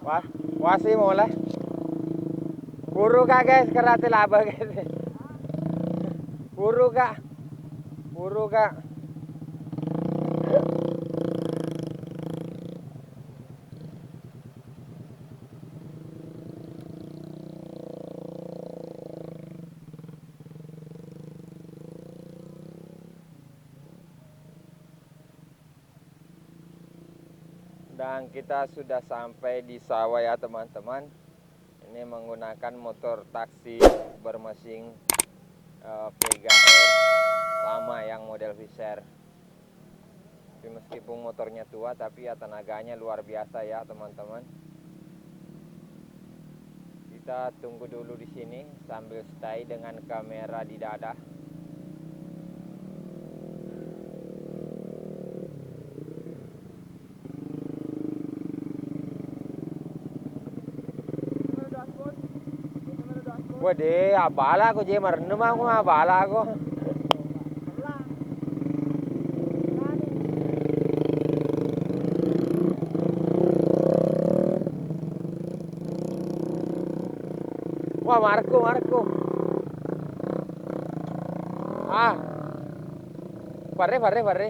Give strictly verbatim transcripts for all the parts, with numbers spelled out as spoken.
Wah, wasi mulai. Puru ka, guys, karate laba, guys. Puru ka. Puru ka. Dan kita sudah sampai di sawah ya, teman-teman. Ini menggunakan motor taksi bermesin, eh, Vega R lama yang model Fisher. Tapi meskipun motornya tua, tapi ya tenaganya luar biasa ya, teman-teman. Kita tunggu dulu di sini sambil stay dengan kamera di dada. Wah, de, abala ko je, marennu mako abala ko. Wah, Marco, Marco. Ah. Fare, fare, fare.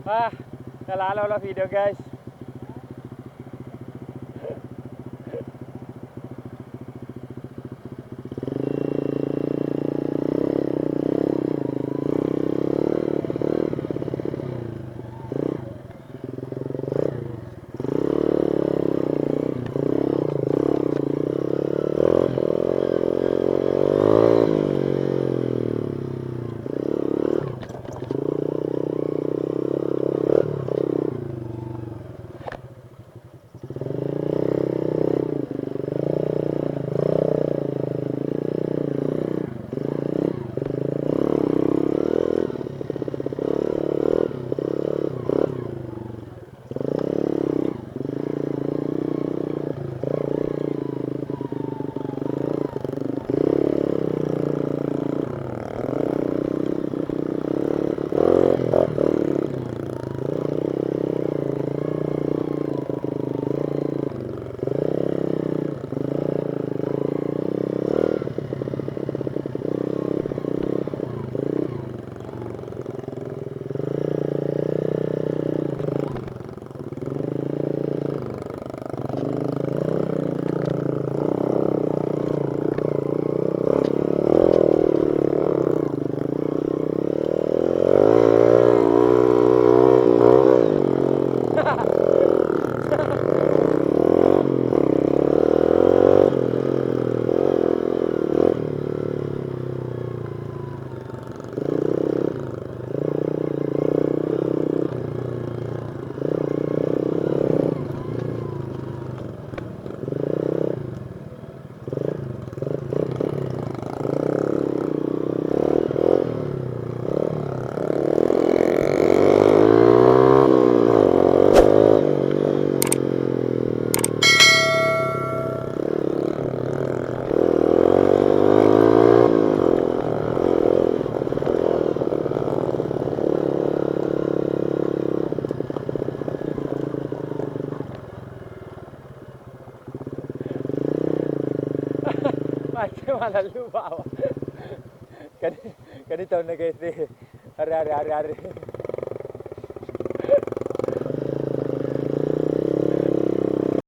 Ah, nalalo lo video, guys. Macam mana lu bawa? Kani, kani tahu nak kete. Hari, hari, hari, hari.